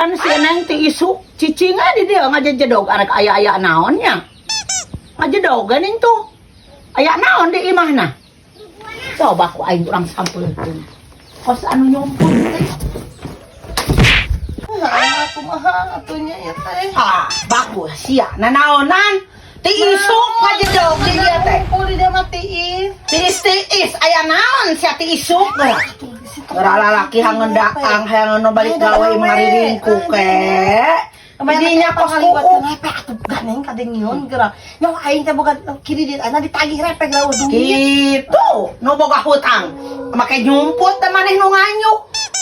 Kan si Neng ti isuk cicing di dia ngajejedog arek aya-aya naonnya. Ngajedog geuning tuh. Aya naon di imahna? Coba ku aing urang sampeurkeun. Kos anu nyumput teh. Ah, kumaha atuh nya ya teh? Ah, bagus sia. Nanaonan? Ti isuk ngajedog di dia teh. Kumpul di dia matiin. Tiis-tiis aya naon sia ti isuk geura. Geura lalaki hangeun daang hayang nu balik gawe mariringku ke. Dinya kos kuku. Repek atuh ganeng kadengieun geura. Nyawa aing teh boga kredit ayeuna ditagih repek lah duit. Gitu, nu boga hutang. Make nyumput teh maneh nu nganyuk.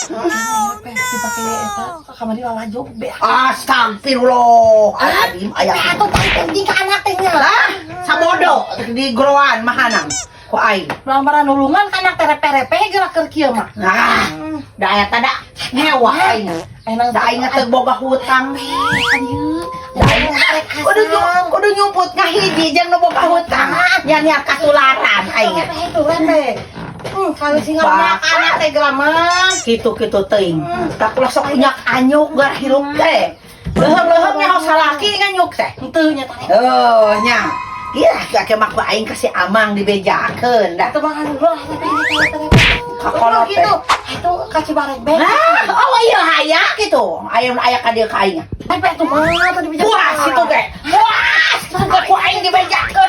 Repek dipake eta kamari lalajo beak. Astagfirullah. Adim aya. Atuh tangtung jeung ka anak teh nya. Lah, sabodo di geroan mahanang ku aing. Lamaran nulungan ka anak teh repe-repe geura keur kieu mah. Nah, da aya tada ngewa aing. Ayeuna Da aing teh boga hutang. Ieu. Da aing kudu nyumput ngahiji jeung nu boga hutang. Nya nya kasularan aing. Itu repe. Kalau sing ngamak anak teh geura mah. Kitu-kitu teuing. Tak ulah sok unyak anyuk gar hirup teh. Leuheung-leuheung nyaho salaki nganyuk teh. Henteu nya teh. Oh, nya. Iya, kakek mak aing kasih amang dibejakeun dah. Atuh mah anu lah repe. Kakolot teh. Gitu. Itu ka Cibareng be. Nah, oh iya haya gitu. Aya aya ka dieu ka aing. Repe tuh mah tadi dibejakeun. Puas itu teh. Puas itu teh ku aing dibejakeun.